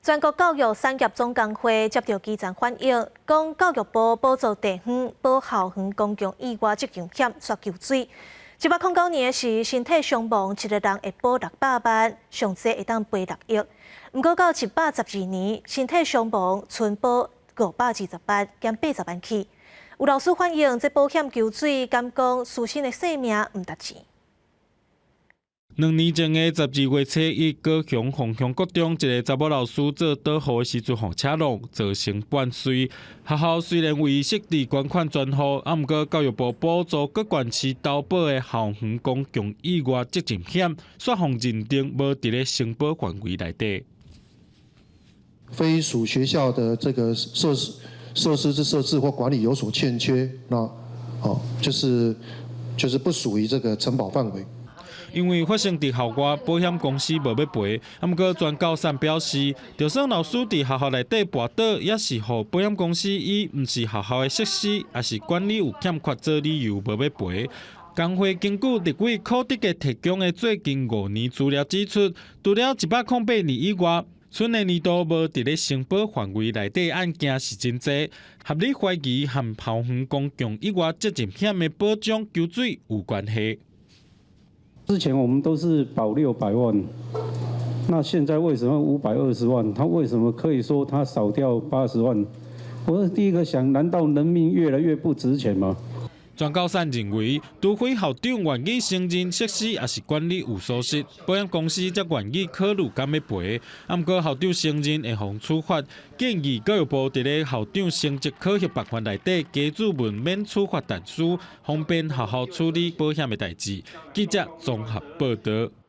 全國教育產業總工會接著基層反映，講教育部補助地方保校園公共意外責任險煞求水。109年時，身體傷亡一個人會保600萬，上濟會當賠6億。毋過到112年，身體傷亡賰保520萬，減80萬去。有老師反映，這保險求水，敢講師生的性命毋值錢。2年前的12月初1，高雄鳳翔國中一个查某老師做導護的時陣，予車挵造成半死。學校雖然為設置捐款專戶，啊，毋過教育部補助各縣市投保的校園公共意外責任險，煞予認定無佇咧承保範圍內底。非屬學校的這個設施之設置或管理有所欠缺，那哦，就是不屬於這個承保範圍。因為發生佇校外，保險公司無欲賠。啊，毋過全教產表示，就算老師佇學校內底跋倒，也是予保險公司以毋是學校的設施，抑是管理有欠缺做理由，無欲賠。工會根據立委柯德傑提供的最近5年資料指出，除了108年以外，賰的年度無佇咧承保範圍內底案件是真濟，合理懷疑和校園公共意外責任險的保障求水有關係。之前我們都是保600萬，那現在為什麼520萬？他為什麼可以說他少掉80萬？我是第一個想，難道人命越來越不值錢嗎？全教產認為，除非校長願意承認設施抑是管理有疏失，保險公司才願意考慮敢欲賠。啊，毋過校長承認會予處罰，建議教育部佇咧校長升職考核辦法內底加注文免處罰但書，方便學校處理保險的代誌。記者綜合報導。